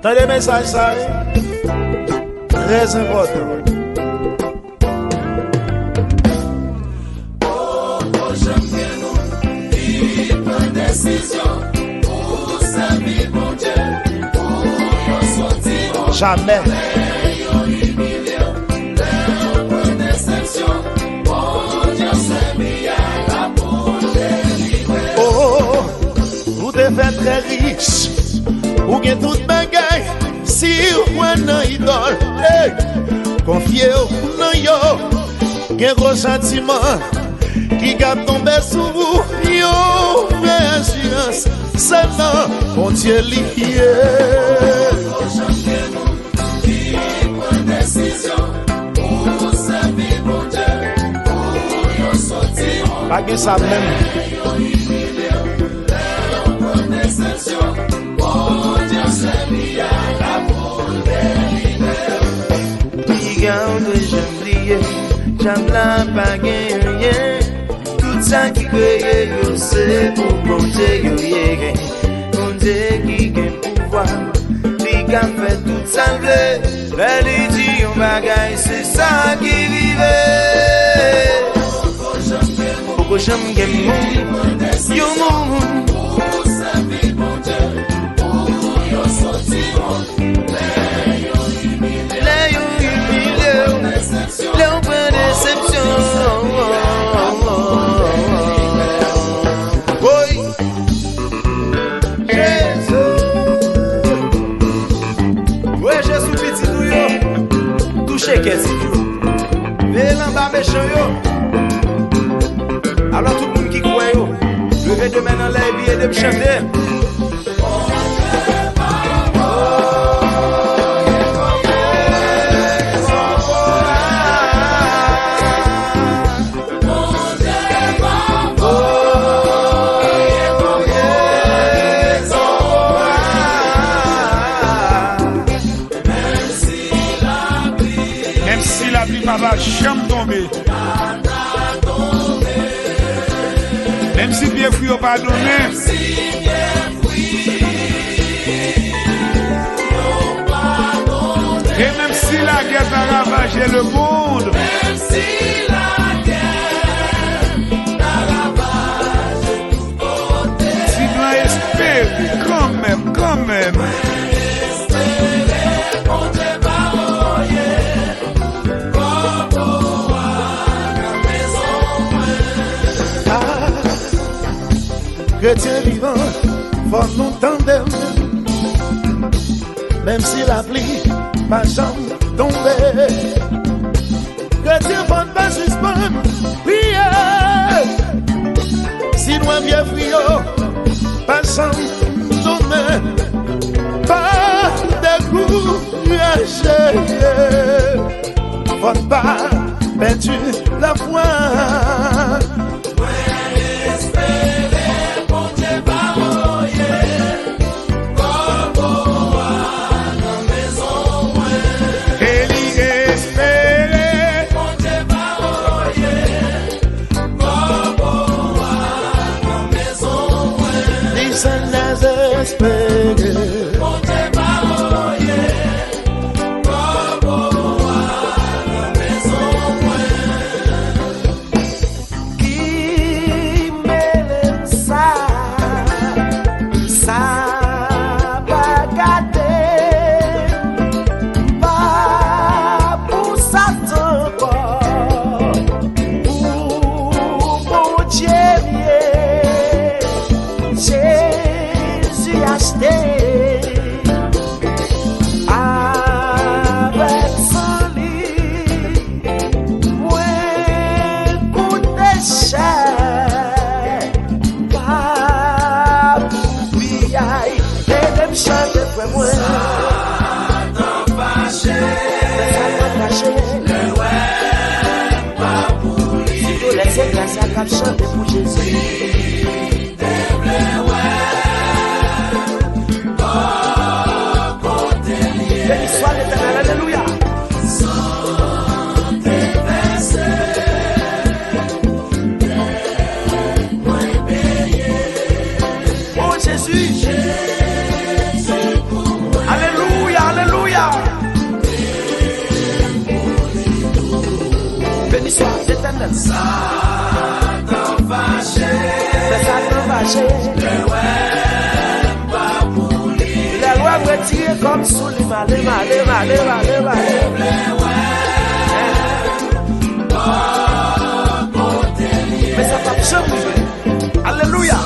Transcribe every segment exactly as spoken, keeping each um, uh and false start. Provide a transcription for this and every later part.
Tande mesaj sa, wi. Trè enpòtan. Jamè. Oh, ou te fè trè rich, ou gen tout bagay. Si w kwè nan idòl, ey, konfye w nan yo. Gen gwo santiman ki ka tonbe sou ou. Yon vrè asirans, se nan Bondye li ye. Pa gen sa menm. Piga ou dwe janm bliye, djab la pa gen anyen. Tout sa ki kreye yo se pou Bondye yo ye. Bondye ki gen pouvwa, li ka fè tout sa l vle. Lè li di yon bagay, se sa ki rive. Poko janm gen moun, yon moun. Lè yo imilye w, lè w pran desepsyon. Woy! Jezi! Wè Jezi pitit ou yo, touche kè ti yo. Veye l anba mechan yo. Alò tout moun ki kwè yo, leve de men anlè epi ede m chante. Menm si lapli pa va janm tonbe. Menm si pye fwi yo pa donnen. E menm si lagè ta ravaje lemonn. Ti blan espere kanmenm, kanmenm. Ah, kretyen vivan, fò nou tande m. Menm si lapli pa janm tonbe. Kretyen fò n pa sispann priye. Si nwa vye fwi yo pa janm donnen, pa dekouraje. Fò n pa pèdi lafwa. Mwen espere Bondye pa voye kòbo a nan mezon mwen. E li espere Bondye pa voye kòbo a nan mezon mwen. Li sann dezespere. Bondye pa voye kòbo a nan mezon mwen. Ki mele m sa, sa pa gate m, pa pou Satan ankò, pou Bondye m ye. Jezi achte avèk san li. Mwen koute chè, pa pou piyay. Ede m chante, frè mwen. Satan fache, Satan fache. Lè wè pa pou li. Sitou lè se gras la k ap chante pou Jezi. Beni swa Letènèl, alelouya. O Jezi. Jezi pou mwen. Alelouya. Etènèl. Satan fache. Fè Satan fache. Lè lwa m retire kò m sou li, m ale, m ale, m ale, m ale, m ale. Men sa p ap janm rive. Alelouya.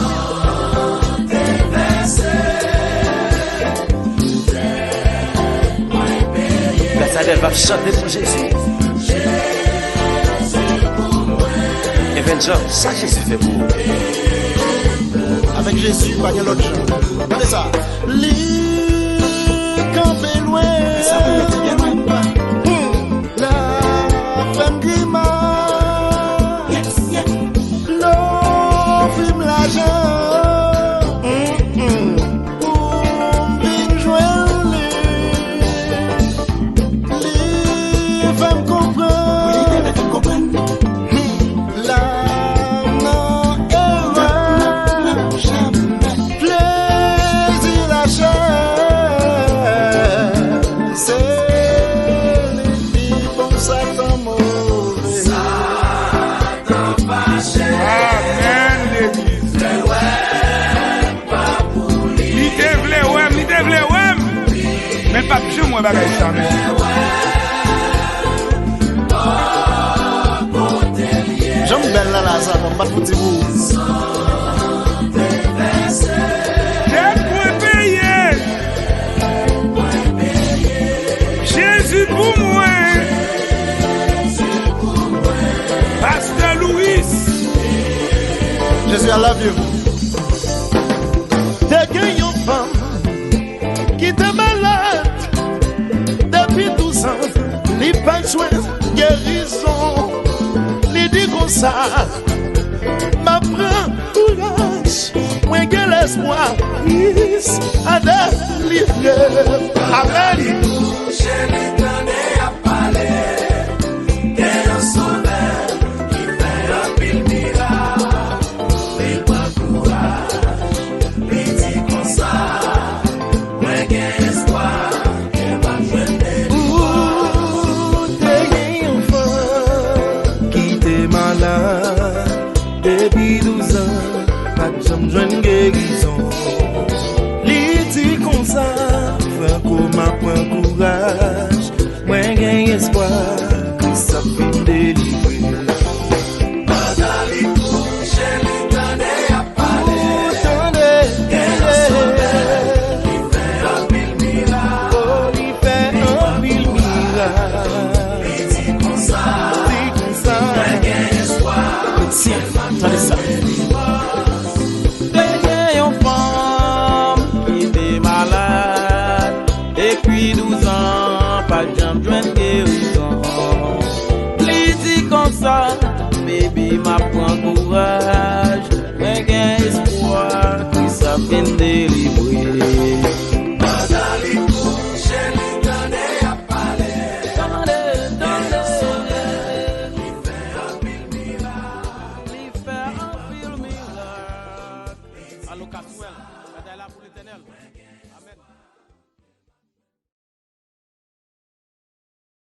Gad sa Dèlva ap chante pou Jezi. Evangelist, sa Jezi fè pou ou? Avèk Jezi, pa gen lòt jan. Gade sa. Li kanpe lwen. Sa pou mete byen lwen. Hmm. L ap fè m grimas. L ofri m lajan. Mm, mm. Pou m vin jwenn li. Li fè m konprann. Wi, li te fè m konprann. Hmm. L ap nan erè. Plezi lachè. Se li pi bon Satan move. Amèn, legliz. Li te vle wè m, li te vle wè m. Men l p ap janm wè bagay sa, men. Jan m bèl la, la, sa, m ap bat pou ti bout. Dèt mwen peye. Jezi pou mwen. Pastè Louis. Jezi, I love you. Te gen yon fanm ki te malad depi douz an, li pa jwenn gerizon. Li di konsa, m ap pran kouraj, mwen gen lespwa, Kris a delivre m. Amèn.